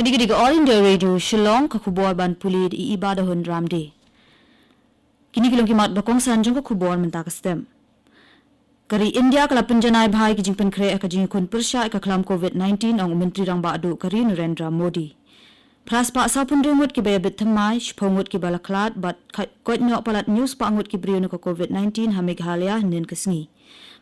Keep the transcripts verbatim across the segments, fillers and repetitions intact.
Kane ka dei ka All India Radio Shillong, ka khubor ban pule da i Iba Dahun Ramde. Kine ki long ki mat ba kongsan jong ka khubor mynta ka step. Ka ri India ka la pynjanai bha ïa ki jingpynkhreh ha ka jingïakhun pyrshah ïa ka khlam covid nineteen, ong u Myntri Rangbah Duh ka ri Narendra Modi. Phra spah sawphew hynriew ngut kiba ïabit thymmai, shiphew ngut kiba la khlad bad ka-, koit noh palat hynñiew spah ngut ki briew na ka covid nineteen ha Meghalaya hynnin ka sngi.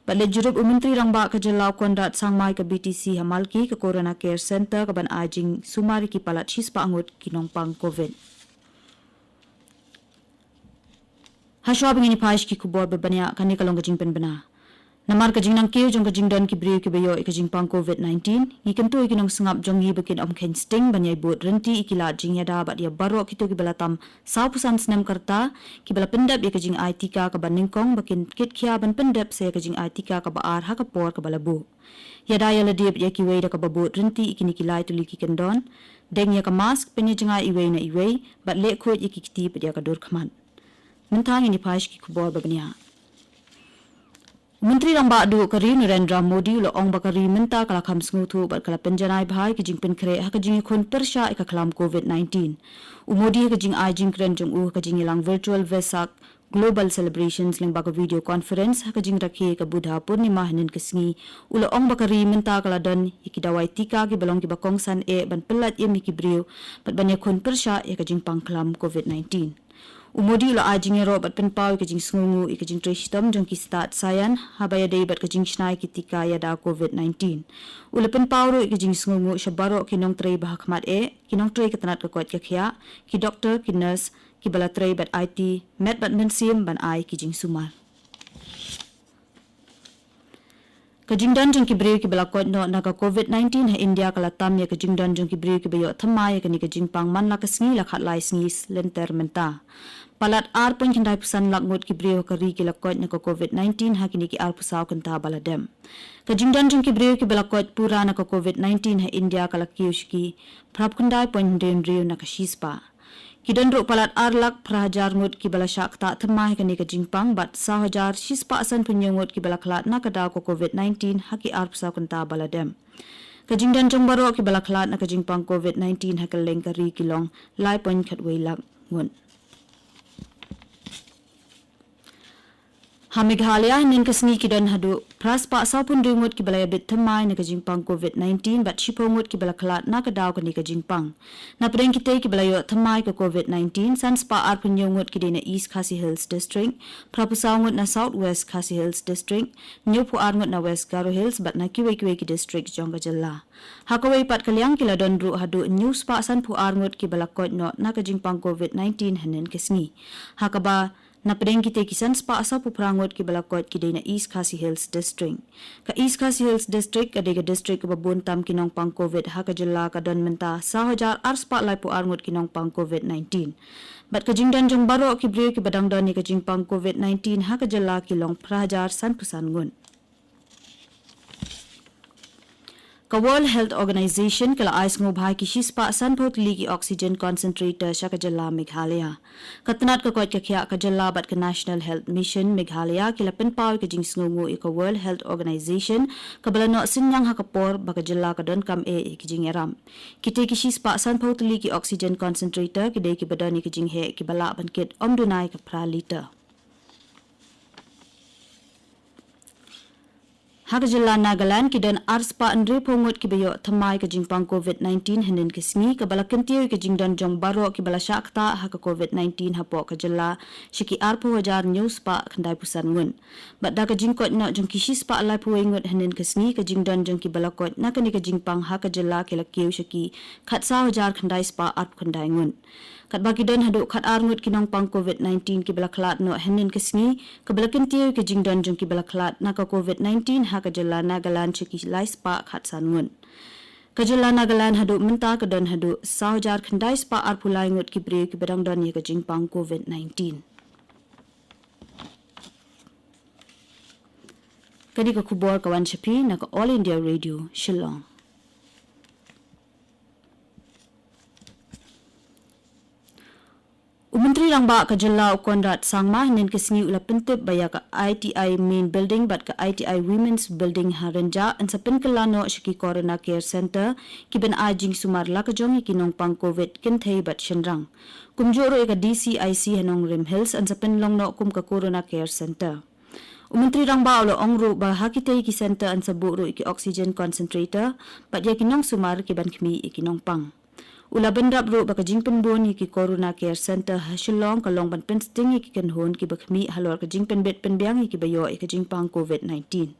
Bad leit jurip u Myntri Rangbah ka jylla u Conrad Sangma ïa ka B T C ha Malki, ka Corona Care Centre kaban ai jingsumar ïa ki palat shi spah ngut ki nongpang covid. Hashwa ba ngin ïa phai sha ki khubor ba bniah, kane ka long ka jingpynbna. Namar ka jingnang kiew jong ka jingdon ki briew kiba ïoh ïa ka jingpang covid nineteen, ngi kyntu ïa ki nongsngap jong ngi ba kin ym kheiñ sting ban ïai bud ryntih ïa ki lad jingïada bad ïa baroh kito kiba la tam sawphew san snem ka rta, kiba la pyndep ïa ka jingai tika kaba nyngkong, ba kin kit khia ban pyndep sa ïa ka jingai tika kaba ar ha ka por kaba la buh. Ïada ïa lade bad ïa kiwei da kaba bud ryntih ïa kine ki lai tylli ki kyndon. Deng ïa ka mask, pynïajngai iwei na iwei, bad leh khuid ïa ki kti bad ïa ka dur khmat. Mynta ngin ïa phai sha ki khubor ba bniah. U Myntri Rangbah Duh ka ri Narendra Modi u la ong ba ka ri mynta ka la kham sngewthuh bad ka la pynjanai bha ïa ka jingpynkhreh ha ka jingïakhun pyrshah ïa ka khlam covid nineteen. U Modi ha ka jingai jingkren jong u ha ka jingïalang virtual Vesak Global Celebrations lyngba ka video conference ha ka jingrakhe ka Buddha Purnima hynnin ka sngi, u la ong ba ka ri mynta ka la don ïa ki dawai tika kiba long kiba kongsan eh ban pyllait im ïa ki briew bad ban ïakhun pyrshah ïa ka jingpang khlam covid nineteen. U Modi u la ai jingïaroh bad pynpaw ïa ka jingsngewnguh ïa ka jingtrei shitom jong ki stad saian haba ïadei bad ka jingshna ïa ki tika ïada covid nineteen. U la pynpaw ruh ïa ka jingsngewnguh sha baroh ki nongtrei ba ha khmat eh, ki nongtrei ka tnat ka koit ka khiah, ki doktor, ki nurse, kiba la trei bad aiti met bad mynsiem ban ai ki jingsumar. Ka jingdon jong ki briew kiba la koit noh na ka covid nineteen ha India ka la tam ïa ka jingdon jong ki briew kiba ïoh thymmai ïa kane ka jingpang man la ka sngi la khatlai sngi lynter mynta. Palat ar point khyndai phew san lak ngut ki briew ha ka ri ki la koit na ka covid nineteen ha kine ki arphew saw kynta ba la dep. Ka jingdon jong ki briew kiba la koit pura na ka covid nineteen ha India ka la kiew sha ki phra phew khyndai point hynriew hynriew na ka shispah. Ki don ruh palat ar lak phra hajar ngut kiba la shah ktah thymmai ha kane ka jingpang bad saw hajar shispah sanphew hynñiew ngut kiba la khlad na ka daw ka covid nineteen ha ki arphew saw kynta ba la dep. Ka jingdon jong baroh kiba la khlad na ka jingpang covid nineteen ha kylleng ka ri ki long lai point khatwei lak ngut. Ha Meghalaya hynnin ka sngi ki don haduh phra spah sawphew hynriew ngut kiba la ïabit thymmai na ka jingpang covid nineteen bad shiphew ngut kiba la khlad na ka daw kane ka jingpang. Na pdeng kitei kiba la ïoh thymmai ka covid nineteen, san spah arphew hynñiew ngut ki dei na East Khasi Hills District, phraphew saw ngut na South West Khasi Hills District, hynñiewphew ar ngut na West Garo Hills bad na kiwei kiwei ki district jong ka jylla. Ha kawei pat ka liang ki la don ruh haduh hynñiew spah sanphew ar ngut kiba la koit noh na ka jingpang covid nineteen hynnin ka sngi. Ha kaba na pdeng kitei ki san spah sawphew phra ngut kiba la koit ki dei na East Khasi Hills District. Ka East Khasi Hills District ka dei ka district kaba bun tam ki nongpang covid ha ka jylla, ka don mynta saw hajar ar spah laiphew ar ngut ki nongpang covid nineteen. Bad ka jingdon jong baroh ki briew kiba dang don ïa ka jingpang covid nineteen ha ka jylla ki long phra hajar sanphew san ngut. Ka World Health Organization ka la ai sngewbha ïa ki shispah sanphew tylli ki oxygen concentrator sha ka jylla Meghalaya. Ka tnat ka koit ka khiah ka jylla bad ka National Health Mission Meghalaya ki la pynpaw ïa ka jingsngewnguh ïa ka World Health Organization kaba la noh synñiang ha ka por ba ka jylla ka donkam eh ïa ki jingïarap. Kitei ki shispah sanphew tylli ki oxygen concentrator ki dei kiba don ïa ki jingheh kiba lah ban kit ym duna ïa ka phra liter. Ha ka jylla Nagaland ki don ar spah hynriewphew ngut kiba ïoh thymmai ka jingpang covid nineteen hynnin ka sngi, kaba la kyntiew ïa ka jingdon jong baroh kiba la shah ktah ha ka covid nineteen hapoh ka jylla sha ki arphew hajar hynñiew spah khyndaiphew san ngut. Bad da ka jingkoit noh jong ki shispah laiphew wei ngut hynnin ka sngi, ka jingdon jong kiba la koit na kane ka jingpang ha ka jylla ki la kiew sha ki khatsaw hajar khyndai spah arphew khyndai ngut. Katba ki don haduh khatar ngut ki nongpang covid nineteen kiba la khlad noh hynnin ka sngi, kaba la kyntiew ïa ka jingdon jong kiba la khlad na ka covid nineteen ha ka jylla Nagaland sha ki lai spah khatsan ngut. Ka jylla Nagaland haduh mynta ka don haduh saw hajar khyndai spah arphew lai ngut ki briew kiba dang don ïa ka jingpang covid nineteen. Kane ka khubor ka wan sha phi na ka All India Radio Shillong. U Myntri Rangbah ka Jylla u Conrad Sangma hynnin ka sngi u la pyntip ba ïa ka I T I Main Building bad ka I T I Women's Building ha Rynjah yn sa pynkylla noh sha ki Corona Care Center kiban ai jingsumar la ka jong ïa ki nongpang Covid kynthei bad shynrang. Kumjuh ruh ïa ka D C I C ha Nongrim Hills yn sa pynlong noh kum ka Corona Care Center. U Myntri Rangbah u la ong ruh ba ha kitei ki center yn sa buh ruh ïa ki oxygen concentrator bad ïa ki nongsumar kiban khmih ïa ki nongpang. U la bynrap ruh ba ka jingpynbun ïa ki Corona Care Center ha Shillong ka long ban pynsting ïa ki kynhun kiba khmih halor ka jingpynbit pynbiang ïa kiba ïoh ïa ka jingpang Covid nineteen.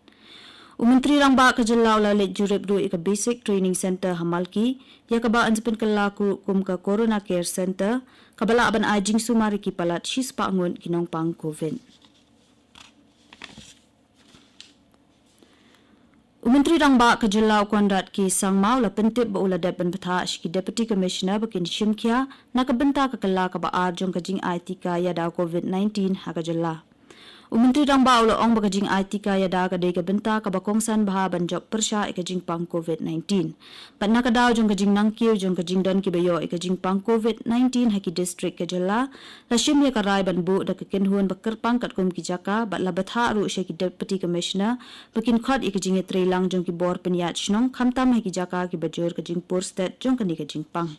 U Myntri Rangbah ka Jylla u la leit jurip ruh ïa ka Basic Training Center ha Malki, ïa kaba yn sa pynkylla ruh kum ka Corona Care Center, kaba lah ban ai jingsumar ïa ki palat shispah ngut ki nongpang Covid. U Myntri Rangbah ka Jylla u Conrad K Sangma u la pyntip ba u la dep ban bthah sha ki Deputy Commissioner ba kin shim khia na ka bynta ka kylla kaba ar jong ka jingai tika ïada Covid nineteen ha ka Jylla. U Myntri Rangbah u la ong ba ka jingai tika ïada ka dei ka bynta kaba kongsan bha ban jop pyrshah ïa ka jingpang Covid nineteen. Bad na ka daw jong ka jingnangkiew jong ka jingdon kiba ïoh ïa ka jingpang Covid nineteen ha ki district ka Jylla, la shim ïa ka rai ban buh da ka kynhun ba kyrpang katkum ki jaka bad la bthah ruh sha ki Deputy Commissioner ba kin khot ïa ka jingïatreilang jong ki bor pynïaid shnong khamtam ha ki jaka kiba jur ka jingpur stet jong kane ka jingpang.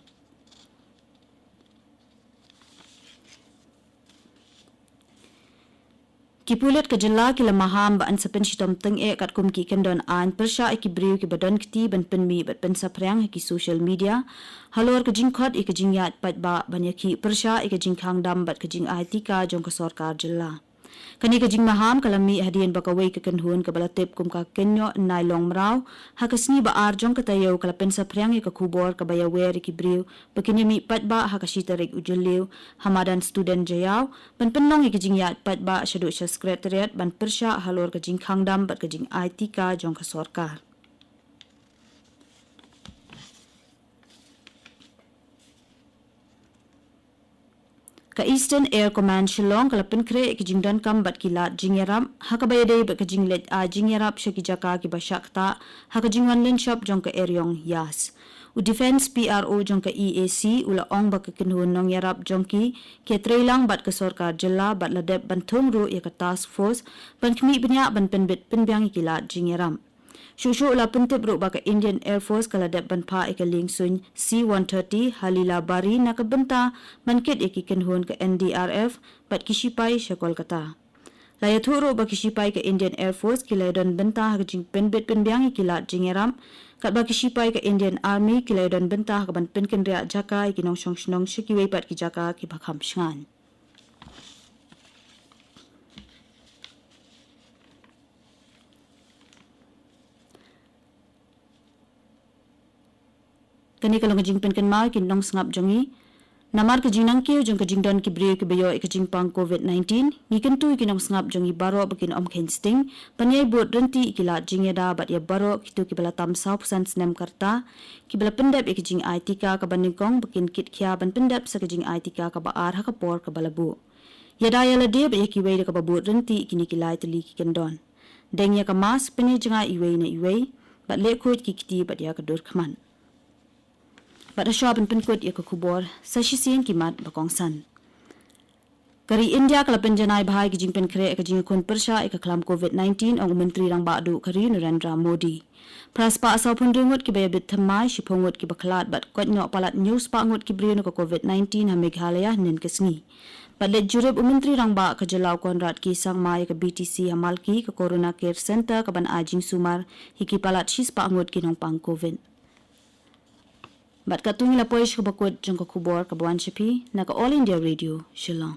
Ki pulit ka Jylla ki la maham ba yn sa pynshitom tyngeh katkum ki kyndon aiñ pyrshah ïa ki briew kiba don kti ban pynmih bad pynsaphriang ha ki social media halor ka jingkhot ïa ka jingïaid paidbah ban ïakhih pyrshah ïa ka jingkhang dam bad ka jingai tika jong ka sorkar Jylla. Kane ka jingmaham ka la mih hadien ba kawei ka kynhun kaba la tip kum ka Kynnoh Nailong Mraw ha ka sngi ba ar jong ka taïew ka la pynsaphriang ïa ka khubor kaba ïawer ïa ki briew ba kin ïamih paidbah ha ka shi tarik u Jylliew ha madan Student Jaïaw ban pynlong ïa ka jingïaid paidbah shaduh sha Secretariat ban pyrshah halor ka jingkhang dam bad ka jingai tika jong ka sorkar. Ka Eastern Air Command Shillong ka la pynkhreh ïa ka jingdonkam bad ki lad jingïarap ha kaba ïadei bad ka jingleit ai jingïarap sha ki jaka kiba shah ktah ha ka jingwan lynshop jong ka eriong Yas. U Defence P R O jong ka E A C u la ong ba ka kynhun nongïarap jong ki ki ïatreilang bad ka sorkar Jylla bad la dep ban thung ruh ïa ka task force ban khmih bniah ban pynbit pynbiang ïa ki lad jingïarap. Shuh shuh u la pyntip ruh ba ka Indian Air Force ka la dep ban phah ïa ka liengsuiñ C one thirty ha Lilabari na ka bynta ban kit ïa ki kynhun ka N D R F bad ki shipai sha Kolkata. La ïathuh ruh ba ki shipai ka Indian Air Force ki la ïadon bynta ha ka jingpynbit pynbiang ïa ki lad jingïarap, katba ki shipai ka Indian Army ki la ïadon bynta ha ka ban pynkynriah jaka ïa ki nongshong shnong sha kiwei pat ki jaka kiba kham shngaiñ. Kane ka long ka jingpynkynmaw ïa ki nongsngap jong ngi. Namar ka jingnangkiew jong ka jingdon ki briew kiba ïoh ïa ka jingpang Covid nineteen, ngi kyntu ïa ki nongsngap jong ngi baroh ba kin ym kheiñ sting ban ïai bud rynti ïa ki lad jingïada bad ïa baroh kito kiba la tam sawphew san snem ka rta kiba la pyndep ïa ka jingai tika kaba nyngkong ba kin kit khia ban pyndep sa ka jingai tika kaba ar ha ka por kaba la buh. Ïada ïa lade bad ïa kiwei da kaba bud rynti ïa kine ki lai tylli ki kyndon. Deng ïa ka mask, pynïajngai iwei na iwei, bad leh khuid ki kti bad ïa ka dur khmat. Bad hashwa ban pynkut ïa ka khubor, sa shisien ki mat ba kongsan. Ka ri India ka la pynjanai bha ïa ka jingpynkhreh ïa ka jingïakhun pyrshah ïa ka khlam Covid nineteen, ong u Myntri Rangbah Duh ka ri Narendra Modi. Phra spah sawphew hynriew ngut kiba ïabit thymmai, shiphew ngut kiba khlad bad koit noh palat hynñiew spah ngut ki briew na ka Covid nineteen ha Meghalaya hynnin ka sngi. Bad leit jurip u Myntri Rangbah ka Jylla u Conrad K Sangma ïa ka B T C ha Malki ka Corona Care Center kaban ai jingsumar ïa ki palat shispah ngut ki nongpang Covid. Bad katto ngi la poi sha kaba kut jong ka khubor kaba wan sha phi na ka All India Radio Shillong.